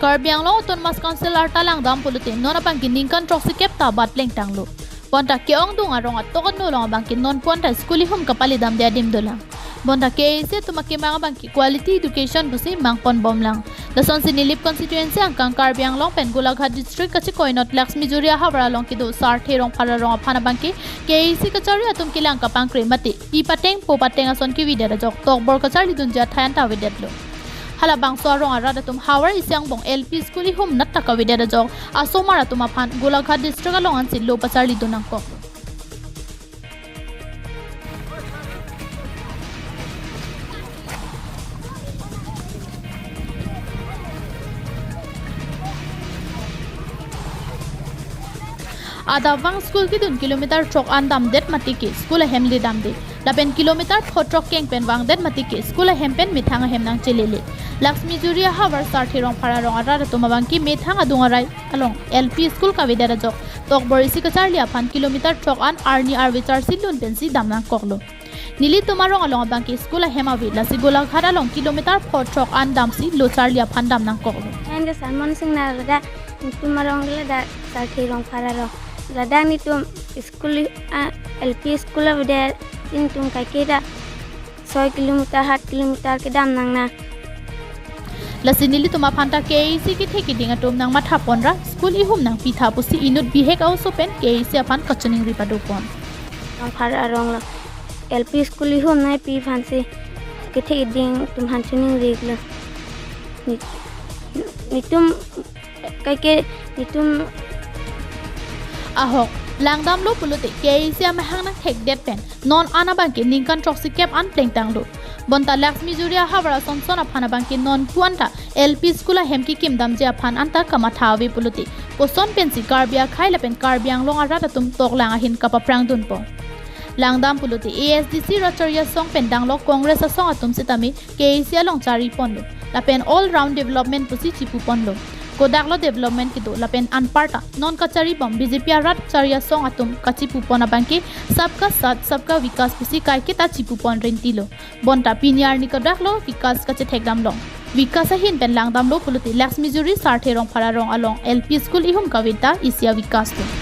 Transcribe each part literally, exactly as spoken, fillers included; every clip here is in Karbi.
Karbi Anglong Autonomous Council arta langdam pulote non abangke ningkan throksi kep ta bat plengtanglo. Bonta ke-ongdung arong atok ano along abangke non puan ta school ihum kapalidamde adim dolang. Bonta K A A C atum akemang abangke quality education pusi mangponbomlang. Lasonsi Nilip constituency angkang Karbi Anglong pen Golaghat district kachikoinot Laxmijuri ahavar along kedo Sarthe Rongphar arong aphan abangke K A A C kachari atum kelang kapangkre mate pi pateng po pateng ason kevidet ajok tokbor kacharlidunji athai anta avedetlo. Halabangso arong arat atum havar isi angbong L P school ihum nat ta kavedet ajok asomar atum aphan Golaghat district along ansi lo pacharlidun nangkok. Adavang school kedun kilometer throk an damdet mati ke school ahem le damde. Lapen kilometer pho throk keng pen vangdet mati ke school ahem pen methang ahem nangchelele. Laxmijuri ahavar Sarthe Rongphar arong arat atum abangke methang adung arai along L P school kavedet ajok tokbor isi kacharli aphan kilometer throk an arni arve charsi lun pensi dam nangkoklo. Nelitum arong along abangke school ahem ave, lasi Golaghat along kilometer pho throk an damsi lo charli aphan dam nangkoklo. Nang ke Salmon Singnar, ladak netum arong ke ladak Sarthe Rongphar arong. Ladak netum school, ah, L P school avedet, netum kaike ta soi kilometer, hat kilometer kedam nangne. Lasi nelitum aphan ta K A A C kethe keding atum nangmathaponra school ihum nangpitha pusi inut bihek a-oso pen K A A C aphan kachiningri padopon. Rongphar arong lo L P school ihum nangpi aphansi kethe keding atum aphan chiningrilo. Ne-, netum kaike netum. Ahok, langdamlo pulote K A A C amahang nangthekdet pen non an abangke ningkan throksi kep an plengtanglo. Bonta Laxmijuri ahavar asonson aphan abangke non puan ta L P school ahem kekimdamji aphan anta kamatha ave pulote koson pensi Karbi akhei lapen Karbi Anglong arat atum toklang ahin kapaprangdunpo. Langdam pulote A S D C rat chari asong pen danglo Congress asong atum sitame K A A C along chariponlo. Lapen all round development pusi chipuponlo. Kodaklo development kedo lapen anparta non kacharibom B J P arat chari asong atum kachipupon abangke Sabka Saath Sabka Vikas pusi kaiketa chipupon rintilo. Bonta pini arni kodaklo Vikas kachethekdamlong. Vikas ahin pen langdamlo pulote Laxmijuri Sarthe Rongphar arong along L P school ihum kave ta isi a-Vikas do.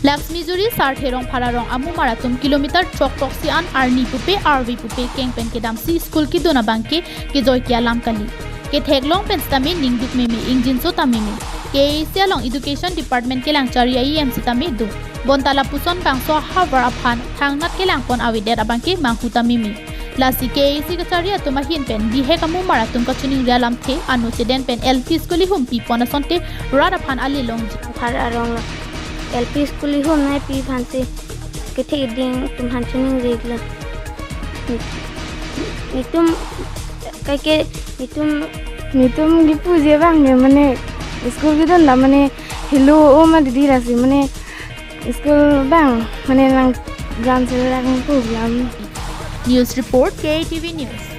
Laxmijuri Sarthe Rongphar arong amumar atum kilometer throk throksi an arni pupe arve pupe keng pen kedamsi school kedun abangke kejoi ke alam kali. Ketheklong pen sitame ningduk meme, ingjinso ta meme. K A A C along Education Department kelang chari a-E M sitame do. Bonta lapuson bangso ahavar aphan thangnat kelangpon avedet abangke manghu ta meme. Lasi K A A C kachari atum ahin pen bihek amumar atum kachiningri alamthe ano chedeng pen L P school ihum pipon asonte rat aphan ale longji. Phar arong lo L P school ihum nangpi aphansi kethe keding atum aphan chiningrilo. Ne-, netum kaike netum netum kipuji abang ke mane school kedun ta mane helo o ma didi, lasi mane school abang mane nang ground se lang program. News report, K A T V News.